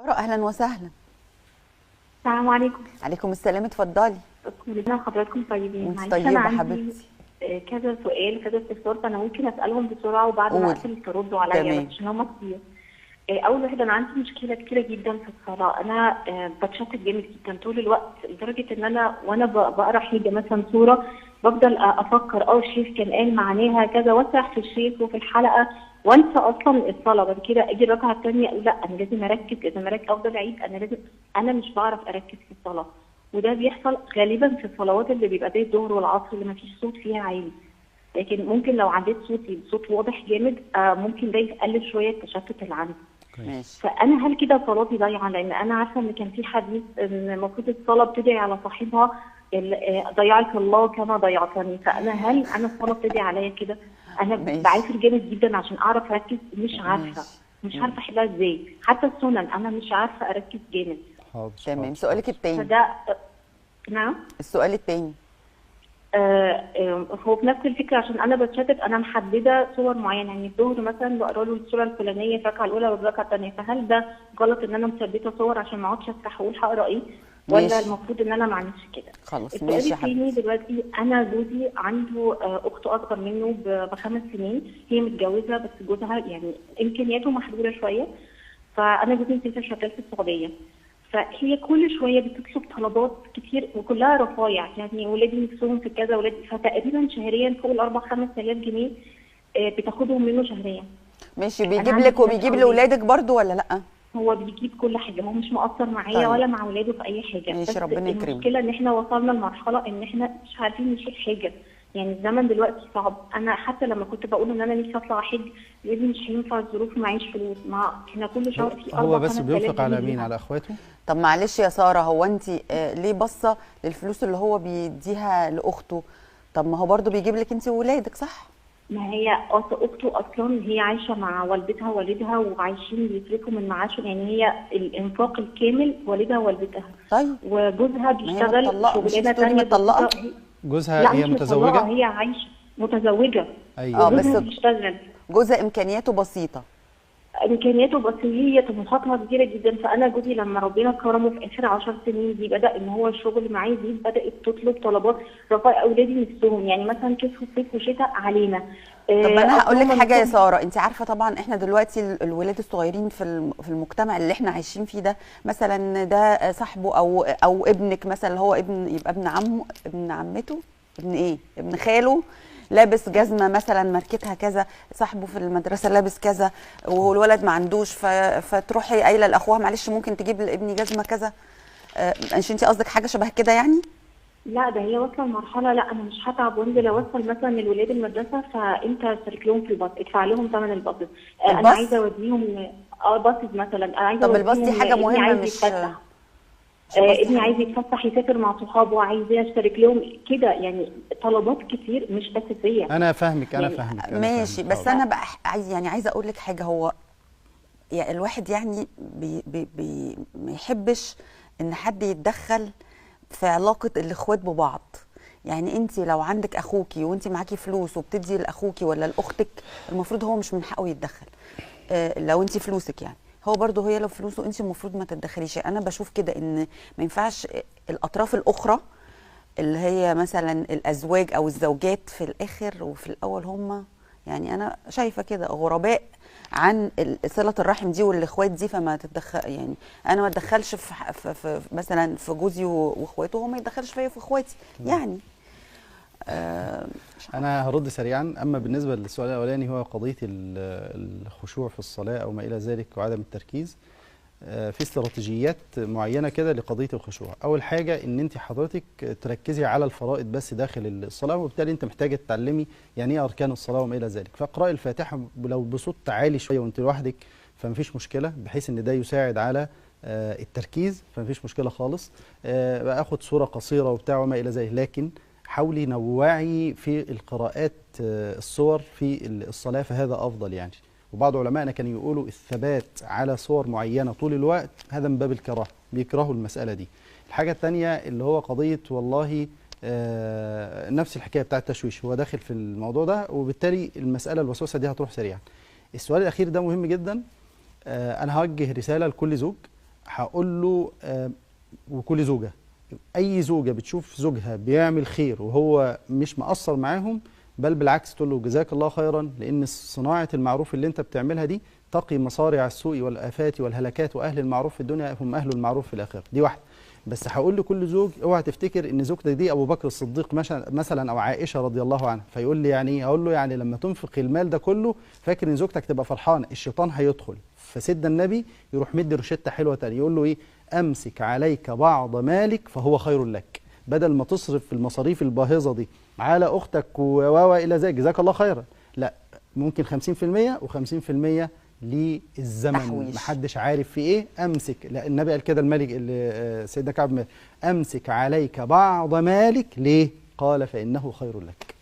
اهلا وسهلا. السلام عليكم. عليكم السلام، اتفضلي. كل سنة وحضراتكم طيبين. وانت طيبة حبيبتي. كذا سؤال كذا استفسار، فانا ممكن اسالهم بسرعة وبعد ما اقفل تردوا عليا بس عشان هم كتير. اول واحدة، انا عندي مشكلة كتيرة جدا في الصلاة، انا بتشتت جامد جدا طول الوقت، لدرجة ان انا وانا بقرا حاجة مثلا سورة بفضل افكر الشيخ كان قال معناها كذا، واسرح في الشيخ وفي الحلقة وانسى اصلا الصلاة. بعد كده اجي الركعة الثانية اقول لا انا لازم اركز، لازم اركز، افضل اعيد، انا لازم، انا مش بعرف اركز في الصلاة. وده بيحصل غالبا في الصلوات اللي بيبقى زي الظهر والعصر اللي ما فيش صوت فيها عالي، لكن ممكن لو عديت صوتي بصوت واضح جامد ممكن ده يقلل شوية التشتت اللي عندي. ماشي. فانا هل كده صلاتي ضايعة؟ لان انا عارفه ان كان في حديث ان المفروض الصلاة بتدعي على صاحبها ضيعك الله كما ضيعتني، فانا هل انا الصلاة بتدعي عليا كده؟ انا بعافر جامد جدا عشان اعرف اركز، مش عارفه، مش عارفه احلها ازاي، حتى السنن انا مش عارفه اركز جامد. حاضر. تمام. سؤالك الثاني. فده نعم. السؤال الثاني هو في نفس الفكرة، عشان انا بتشتت، انا محددة صور معينة، يعني الظهر مثلا بقرا له السورة الفلانية في الركعة الاولى والركعه الثانية، فهل ده غلط ان انا مثبتة صور عشان ما اقعدش افتح واقول هقرا ايه؟ ولا المفروض ان انا ما اعملش كده؟ خلاص ماشي يا حبيبتي. السؤال الثاني دلوقتي، انا جوزي عنده اخت اصغر منه ب5 سنين، هي متجوزة بس جوزها يعني امكانياته محدودة شوية، فانا جوزي مسافر شغال في السعودية، فهي كل شوية بتطلب طلبات كتير وكلها رفايع، يعني ولادي نفسهم في كذا، ولادي، فتقريبا شهريا فوق ال 4-5 آلاف جنيه بتاخدهم منه شهريا. ماشي. بيجيب لك وبيجيب لاولادك برضو ولا لا؟ هو بيجيب كل حاجة، هو مش مقصر معايا. طيب. ولا مع ولاده في اي حاجة. ماشي، ربنا يكرمك. المشكلة ان احنا وصلنا لمرحلة ان احنا مش عارفين نشيل حاجة، يعني الزمن دلوقتي صعب. انا حتى لما كنت بقول ان انا نفسي اطلع حج يقول لي مش هينفع، الظروف معيش فلوس، ما احنا كل شهر في 4-5 هو بس بينفق على مين؟ على اخواته؟ طب معلش يا ساره، هو انت ليه باصة للفلوس اللي هو بيديها لاخته؟ طب ما هو برضه بيجيب لك انت وولادك صح؟ ما هي اخته اصلا هي عايشه مع والدتها ووالدها وعايشين بيصرفوا من معاشهم، يعني هي الانفاق الكامل والدها ووالدتها. طيب وجوزها بيشتغل شغلانة ثانية. متطلقه؟ جوزها هي متزوجة؟ هي عايشه متزوجة. ايوه بس بيشتغل. جوزها امكانياته بسيطة. امكانياته بس هي طموحاتها كبيرة جدا. فانا جوزي لما ربنا كرمه في اخر 10 سنين دي بدا ان هو الشغل معاه دي، بدات تطلب طلبات رفاهية اولادي نفسهم، يعني مثلا كسوه صيف وشتاء علينا. طب انا هقول لك حاجة يا ساره، انت عارفه طبعا احنا دلوقتي الولاد الصغيرين في المجتمع اللي احنا عايشين فيه ده، مثلا ده صاحبه او ابنك مثلا اللي هو ابن، يبقى ابن عمه، ابن عمته، ابن ايه، ابن خاله، لابس جزمه مثلا ماركتها كذا، صاحبه في المدرسة لابس كذا، وهو الولد ما عندوش، فتروحي قايله لاخوها معلش ممكن تجيب لابني جزمه كذا. مش انت قصدك حاجة شبه كده يعني؟ لا ده هي واصله لمرحلة لا انا مش هتعب وانزل اوصل مثلا الولاد المدرسة، فانت اشترك لهم في الباص، ادفع لهم ثمن الباص، انا عايزه اوديهم باص مثلا، انا عايزه. طب الباص دي حاجة مهمة، مش ابني عايز يتفسح يسافر مع صحابه، عايزاه اشترك لهم كده، يعني طلبات كتير مش اساسية. انا فاهمك، انا يعني فاهمك. أنا ماشي فاهمك. بس انا بقى يعني عايزه اقول لك حاجة، هو يعني الواحد يعني بي بي بي ما يحبش ان حد يتدخل في علاقة الاخوات ببعض. يعني انت لو عندك اخوكي وانت معاكي فلوس وبتدي لاخوكي ولا لاختك، المفروض هو مش من حقه يتدخل. لو انت فلوسك يعني، هو برضه هي لو فلوسه انت المفروض ما تتدخليش. انا بشوف كده ان ما ينفعش الاطراف الاخرى اللي هي مثلا الازواج او الزوجات في الاخر وفي الاول هم، يعني انا شايفه كده غرباء عن صله الرحم دي والاخوات دي، فما تتدخل، يعني انا ما اتدخلش في, في مثلا في جوزي واخواته، وهو ما يتدخلش فيا في اخواتي يعني. انا هرد سريعا. اما بالنسبة للسؤال الاولاني، هو قضية الخشوع في الصلاة او ما الى ذلك وعدم التركيز. في استراتيجيات معينة كده لقضيه الخشوع. اول حاجة ان انت حضرتك تركزي على الفرائض بس داخل الصلاة، وبالتالي انت محتاجه تتعلمي يعني ايه اركان الصلاة وما الى ذلك. فاقراي الفاتحة لو بصوت عالي شوية وانت لوحدك فمفيش مشكلة، بحيث ان ده يساعد على التركيز، فمفيش مشكلة خالص. اخد صوره قصيرة وبتاع وما الى ذلك، لكن حاولي نوعي في القراءات الصور في الصلاة، فهذا أفضل يعني. وبعض علمائنا كانوا يقولوا الثبات على صور معينة طول الوقت هذا من باب الكراهة، بيكرهوا المسألة دي. الحاجة الثانية اللي هو قضية والله نفس الحكاية بتاع التشويش، هو داخل في الموضوع ده، وبالتالي المسألة الوسوسة دي هتروح سريعا. السؤال الأخير ده مهم جدا. أنا هوجه رسالة لكل زوج، هقول له وكل زوجه، اي زوجه بتشوف زوجها بيعمل خير وهو مش مقصر معاهم، بل بالعكس تقول له جزاك الله خيرا، لان صناعة المعروف اللي انت بتعملها دي تقي مصارع السوء والافات والهلكات، واهل المعروف في الدنيا هم اهل المعروف في الاخرة. دي واحدة. بس هقول لكل زوج اوعى تفتكر ان زوجتك دي ابو بكر الصديق مثلا او عائشة رضي الله عنها، فيقول لي يعني ايه؟ اقول له يعني لما تنفق المال ده كله فاكر ان زوجتك تبقى فرحانة، الشيطان هيدخل. فسيدنا النبي يروح مدي روشته حلوة تانية، يقول له ايه؟ امسك عليك بعض مالك فهو خير لك، بدل ما تصرف في المصاريف الباهظه دي على اختك و الى ذلك، جزاك الله خيرا، لا ممكن 50% و50% للزمن، محدش عارف في ايه. امسك، لا النبي قال كده، الملك اللي سيدنا كعب، امسك عليك بعض مالك، ليه؟ قال فانه خير لك.